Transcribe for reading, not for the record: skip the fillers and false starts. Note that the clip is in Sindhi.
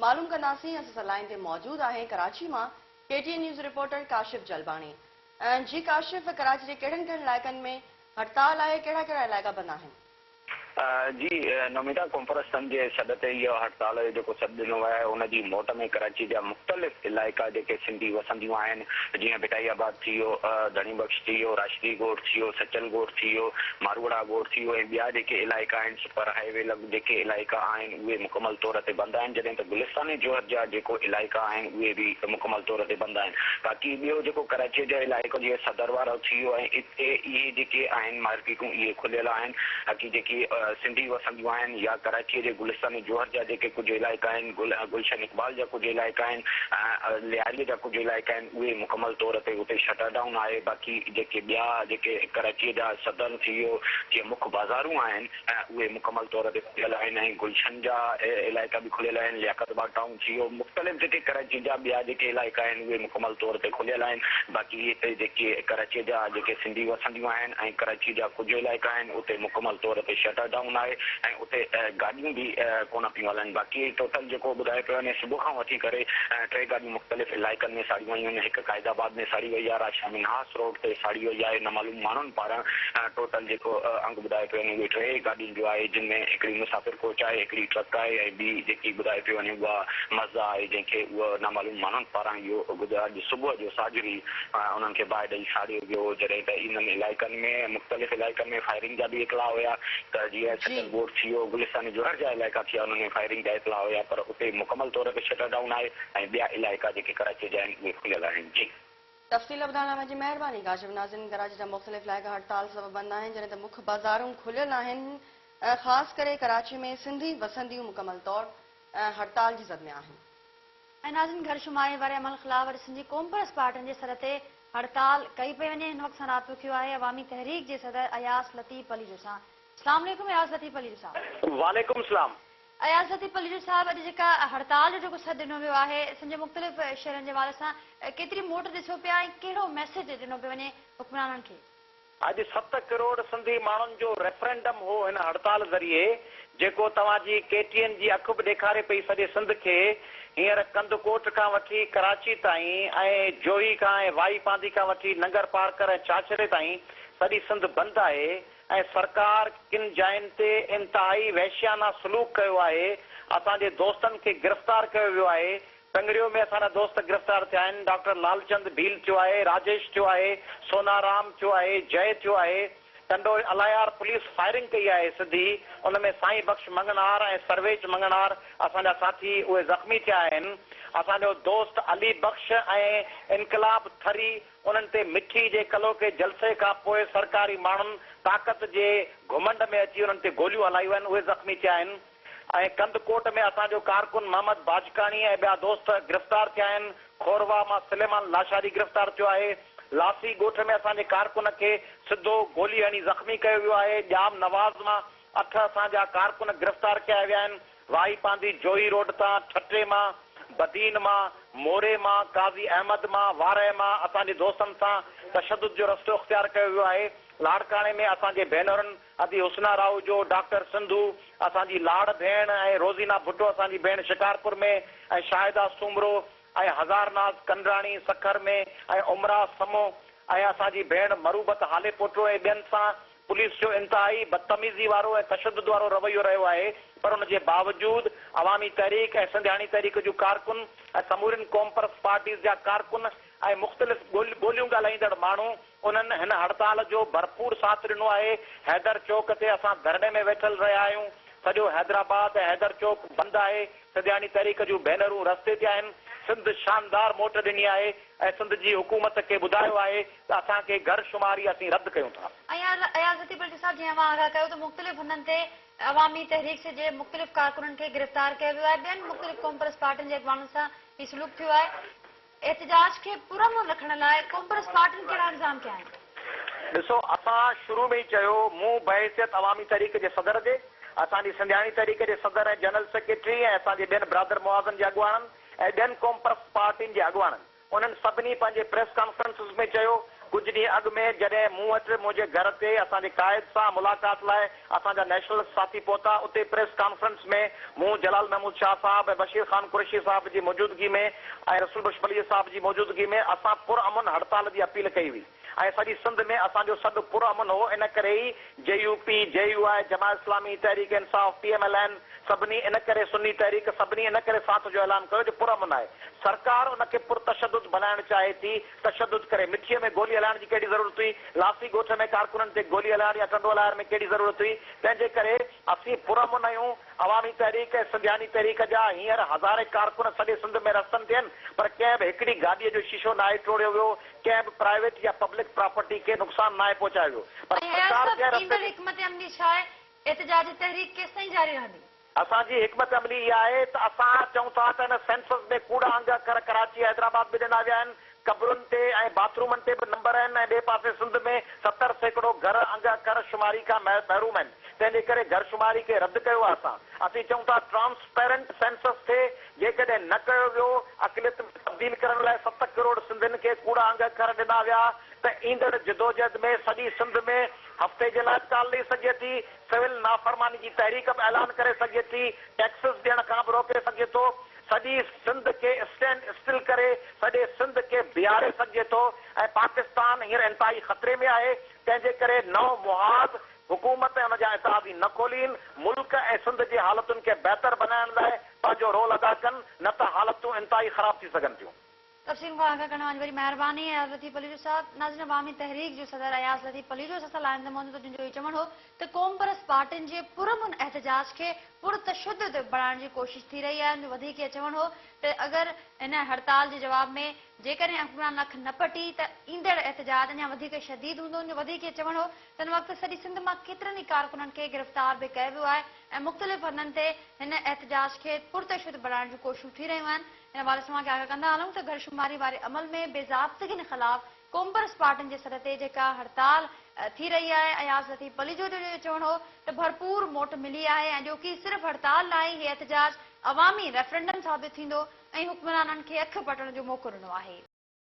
معلوم ڪنداسين اسان سان لائين تي موجود آهي ڪراچي مان K T N news reporter Kashif Jalbani جي ڪاشف ڪراچي جي ڪهڙن ڪهڙن علائقن ۾ هڙتال آهي ڪهڙا ڪهڙا علائقا بند آهن. جي نوميدا قومپرستن جي سڏ تي اهو هڙتال جو جيڪو سڏ ڏنو ويو آهي ان جي موٽ ۾ ڪراچي جا مختلف علائقا جيڪي سنڌي وسنديون آهن جيئن ڀٽائي آباد ٿي ويو، ڌڻي بخش ٿي ويو، راشدي ڳوٺ ٿي ويو، سچل ڳوٺ ٿي ويو، ماروئڙا ڳوٺ ٿي ويو ۽ ٻيا جيڪي علائقا آهن سپر هاء وي لڳ جيڪي علائقا آهن اهي مڪمل طور تي بند آهن جڏهن ته گلستان جوهر جا جيڪو علائقا آهن اهي به مڪمل طور تي بند آهن باقي ٻيو جيڪو ڪراچي جو علائقو جيئن صدر وارو ٿي ويو ۽ اتي اهي جيڪي آهن مارڪيٽون اهي کليل آهن باقي جيڪي سنڌي وسنديون آهن يا ڪراچيء جي گلستان جوهر جا جيڪي ڪجهه علائقا آهن گلشن اقبال جا ڪجهه علائقا آهن ۽ لياريء جا ڪجهه علائقا آهن اهي مڪمل طور تي اتي شٽر ڊائون آهي باقي جيڪي ٻيا جيڪي ڪراچيء جا صدر ٿي ويو جيئن مک بازارون آهن اهي مڪمل طور تي کليل آهن ۽ گلشن جا علائقا به کليل آهن، لياقت آباد ٽائون ٿي ويو، مختلف جيڪي ڪراچي جا ٻيا جيڪي علائقا آهن اهي مڪمل طور تي کليل آهن، باقي هتي جيڪي ڪراچي جا جيڪي سنڌي وسنديون آهن ۽ ڪراچي جا ڪجهه علائقا آهن اتي مڪمل طور تي شٽر ڊائون آهي ۽ اتي گاڏيون به ڪونه پيون هلن، باقي ٽوٽل جيڪو ٻڌايو پيو وڃي صبح کان وٺي ڪري ٽي گاڏيون مختلف علائقن ۾ ساڙيون ويون آهن، هڪ قائد آباد ۾ ساڙي وئي آهي، راشد منهاس روڊ تي ساڙي وئي آهي، نامعلوم ماڻهن پاران ٽوٽل جيڪو انگ ٻڌايو پيو وڃي اهي ٽي گاڏين جو آهي جن ۾ هڪڙي مسافر ڪوچ آهي هڪڙي ٽرڪ آهي ۽ ٻي جيڪي ٻڌايو پيو وڃي اها مزدا آهي جنهن کي اهو نامعلوم ماڻهن پاران اهو اڄ صبح جو ساجهري انهن کي باهه ڏئي ساڙيو ويو جڏهن ته انهن علائقن ۾ مختلف علائقن ۾ فائرنگ جا به اطلاع هيا ته جيئن سچل ڳوٺ ٿي ويو گلستان جوهر جا علائقا ٿيا انهن ۾ فائرنگ جا اطلاع هيا پر اتي مڪمل طور تي شٽر ڊائون آهي ۽ ٻيا علائقا جيڪي ڪراچي جا آهن اهي کليل آهن جي. تفصيل ٻڌائڻ لاء اوهان جي مهرباني ڪاشف ناظرين ڪراچي جا مختلف علائقا هڙتال سبب بند آهن جڏهن ته مک بازارون کليل آهن خاص ڪري ڪراچي ۾ سنڌي وسنديون مڪمل طور هڙتال جي زد ۾ آهن. ۽ ناظرين گهر شماري واري عمل خلاف اڄ سنڌي قومپرست پارٽين جي سڏ تي هڙتال ڪئي پئي وڃي هن وقت سان رابطو ٿيو آهي عوامي تحريڪ جي صدر اياز لطيف پليجو سان اسلام عليڪم اياز لطيف پليجو صاحب. وعليڪم السلام. اياز لطيف پليجو صاحب اڄ جيڪا هڙتال جو جيڪو سڏ ڏنو ويو آهي سنڌ جي مختلف شهرن جي حوالي سان ڪيتري موٽ ڏسو پيا ۽ ڪهڙو ميسيج ڏنو پيو وڃي حڪمرانن کي؟ اڄ ست ڪروڙ سنڌي ماڻهن جو ريفرنڊم هو هن هڙتال ذريعي جيڪو توهان جي ڪي ٽي اين جي اک به ڏيکاري پئي سڄي سنڌ کي هينئر ڪنڌڪوٽ کان وٺي ڪراچي تائين ۽ جوهي کان ۽ واهي پانڌي کان وٺي ننگر پارڪر ۽ ڇاڇري تائين سڄي سنڌ بند آهي ۽ سرڪار ڪن جاين تي انتهائي وحشيانه سلوڪ ڪيو آهي، اسان جي دوستن کي گرفتار ڪيو ويو آهي، پنگريو ۾ اسان جا دوست گرفتار ٿيا آهن، ڊاڪٽر لالچند ڀيل ٿيو آهي، راجيش ٿيو آهي، سونا رام ٿيو آهي، جئه ٿيو آهي، ٽنڊو الهيار پوليس فائرنگ ڪئي آهي سڌي، ان ۾ سائين بخش مڱڻهار ۽ سرويچ مڱڻهار اسان جا ساٿي اهي زخمي ٿيا آهن، اسان جو دوست علي بخش ۽ انقلاب ٿري انهن تي مٺي جي ڪلهوڪي جلسي کان پوء سرڪاري ماڻهن طاقت جي گهمنڊ ۾ اچي انهن تي گوليون هلايون آهن اهي زخمي ٿيا آهن ۽ ڪنڌڪوٽ ۾ اسان جو ڪارڪن محمد باجڪاڻي ۽ ٻيا دوست گرفتار ٿيا آهن کورواهه مان سليمان لاشاري گرفتار ٿيو آهي لاسي ڳوٺ ۾ اسان جي ڪارڪن کي سڌو گولي هڻي زخمي ڪيو ويو آهي ڄام نواز مان اٺ اسان جا ڪارڪن گرفتار ڪيا ويا آهن، واهي پانڌي جوهي روڊ تان، ٺٽي مان، بدين مان، موري مان، قاضي احمد مان، وارهه مان اسان جي دوستن سان تشدد جو رستو اختيار ڪيو ويو آهي، لاڙڪاڻي ۾ اسان جي ڀينرن ادي حسنا راهوجو، ڊاڪٽر سنڌو، اسان جي لاڙ ڀيڻ ۽ روزينا ڀٽو اسان جي ڀيڻ شڪارپور ۾ ۽ شاهده سومرو ۽ هزار ناز ڪنڊراڻي سکر ۾ ۽ عمرا سمو ۽ اسان جي ڀيڻ مروبت هاليپوٽو ۽ ٻين سان پوليس جو انتهائي بدتميزي وارو ۽ تشدد وارو رويو رهيو آهي پر ان جي باوجود عوامي تحريڪ ۽ سنڌياڻي تحريڪ جون ڪارڪن ۽ سمورين قومپرست پارٽيز جا ڪارڪن ۽ مختلف ٻوليون ڳالهائيندڙ ماڻهو انهن هن هڙتال جو ڀرپور ساٿ ڏنو آهي حيدر چوڪ تي اسان ڌرڻي ۾ ويٺل رهيا آهيون سڄو حيدرآباد ۽ حيدر چوڪ بند آهي سنڌياڻي تحريڪ جون بينرون رستي تي آهن سنڌ شاندار موٽ ڏني آهي ۽ سنڌ جي حڪومت کي ٻڌايو آهي ته اسان کي گهر شماري اسين رد ڪيون ٿا. اياز لطيف بلوچ صاحب جيئن اوهان آگاهه ڪيو ته مختلف هنڌن تي عوامي تحريڪ سي جي مختلف ڪارڪنن کي گرفتار ڪيو ويو آهي ٻين مختلف قومپرست پارٽين جي اڳواڻن سان هي سلوڪ ٿيو آهي احتجاج کي پرامن رکڻ لاء قومپرست پارٽين ڪهڙا انتظام ڪيا آهن؟ ڏسو اسان شروع ۾ ئي چيو مون بحيثيت عوامي تحريڪ جي صدر جي اسان جي سنڌياڻي تحريڪ جي صدر ۽ جنرل سيڪريٽري ۽ اسان جي ٻين برادر محاذن جي اڳواڻن ۽ ٻين قومپرست پارٽين جي اڳواڻن انهن سڀني پنهنجي پريس ڪانفرنسز ۾ چيو، ڪجهه ڏينهن اڳ ۾ جڏهن مون وٽ منهنجي گهر تي اسان جي قائد سان ملاقات لاء اسان جا نيشنلسٽ ساٿي پهتا، اتي پريس ڪانفرنس ۾ مون جلال محمود شاهه صاحب ۽ بشير خان قريشي صاحب جي موجودگي ۾ ۽ رسول بخش پليجي صاحب جي موجودگي ۾ اسان پرامن هڙتال جي اپيل ڪئي هئي ۽ سڄي سنڌ ۾ اسان جو سڏ پرامن هو ان ڪري ئي جي يو پي، جي يو آء، Jamaat Islami, Tehreek Insaf, P M L N, سڀني ان ڪري سني تحريڪ سڀني ان ڪري ساٿ جو اعلان ڪيو جو پرامن آهي. سرڪار ان کي پرتشدد بنائڻ چاهي ٿي، تشدد ڪري. مٺيء ۾ گولي هلائڻ جي ڪهڙي ضرورت هئي؟ لاسي ڳوٺ ۾ ڪارڪنن تي گولي هلائڻ يا ٽنڊو الهيار ۾ ڪهڙي ضرورت هئي؟ تنهن جي ڪري اسين پرامن آهيون. عوامي تحريڪ ۽ سنڌياني تحريڪ جا هينئر هزارين ڪارڪن سڄي سنڌ ۾ رستن تي آهن پر ڪنهن به هڪڙي گاڏيء جو شيشو ناهي ٽوڙيو ويو، ڪنهن به پرائيويٽ يا پبلڪ پراپرٽي کي نقصان ناهي پهچايو ويو پر ۽ اياز سرڪار صاحب جنهن رستي ايندڙ تي. حڪمت عملي ڇا آهي؟ احتجاجي تحريڪ ڪيستائين جاري رهندي؟ اسان جي حڪمت عملي اها آهي ته اسان چئون ٿا ته هن سينسس ۾ ڪوڙا انگ اکر ڪراچي حيدرآباد ۾ ڏنا ويا آهن، قبرن تي ۽ باٿ رومن تي به نمبر آهن ۽ ٻئي پاسي سنڌ ۾ 70% گهر انگ اکر شماري کان محروم آهن، تنهن جي ڪري گهر شماري کي رد ڪيو آهي اسان. اسين چئون ٿا ٽرانسپيرنٽ سينسس ٿئي، جيڪڏهن نه ڪيو ويو، اقليت ۾ تبديل ڪرڻ لاء 7 ڪروڙ سنڌين کي ڪوڙا انگ اکر ڏنا ويا ته ايندڙ جدوجهد ۾ سڄي سنڌ ۾ هفتي جي لاء به ڪال ڏئي سگهجي ٿي، سول نافرماني جي تحريڪ به اعلان ڪري سگهجي ٿي، ٽيڪسز ڏيڻ کان به روڪي سگهجي ٿو، سڄي سنڌ کي اسٽينڊ اسٽل ڪري سڄي سنڌ کي بيهاري سگهجي ٿو ۽ پاڪستان هينئر انتهائي خطري ۾ آهي، تنهن جي ڪري نئون محاذ حڪومت ۽ ان جا اتحادي نه کولين، ملڪ ۽ سنڌ جي حالتن کي بهتر بنائڻ لاء پنهنجو رول ادا ڪن، نه ته حالتون انتهائي خراب ٿي سگهن ٿيون. تفصيل کان آگاهه ڪرڻ واري وڏي مهرباني اياز لطيف پليجو صاحب. ناظرين عوامي تحريڪ جو صدر اياز لطيف پليجو اسان سان لائين تي موجود هو جن جو اهو چوڻ هو ته قومپرست پارٽين جي پرامن احتجاج کي پرتشدد بڻائڻ جي ڪوشش ٿي رهي آهي ان جو وڌيڪ اهو چوڻ هو ته اگر ان هڙتال جي جواب ۾ جيڪڏهن حڪمرانن اک نه پٽي ته ايندڙ احتجاج اڃا وڌيڪ شديد هوندو ان جو وڌيڪ اهو چوڻ هو ته هن وقت سڄي سنڌ مان ڪيترن ئي ڪارڪنن کي گرفتار به ڪيو ويو آهي ۽ مختلف هنڌن تي هن احتجاج کي پرتشدد بڻائڻ جون ڪوششون ٿي رهيون آهن. هن حوالي سان اوهان کي آگاهه ڪندا هلون ته گهر شماري واري عمل ۾ بي ضابطگين خلاف قومپرست پارٽين جي سڏ تي جيڪا هڙتال ٿي رهي آهي، اياز لطيف پليجو جو اهو چوڻ هو ته ڀرپور موٽ ملي آهي ۽ اڄوڪي صرف هڙتال ناهي، هي احتجاج عوامي ريفرنڊم ثابت ٿيندو ۽ حڪمرانن کي اک پٽڻ جو موقعو ڏنو آهي.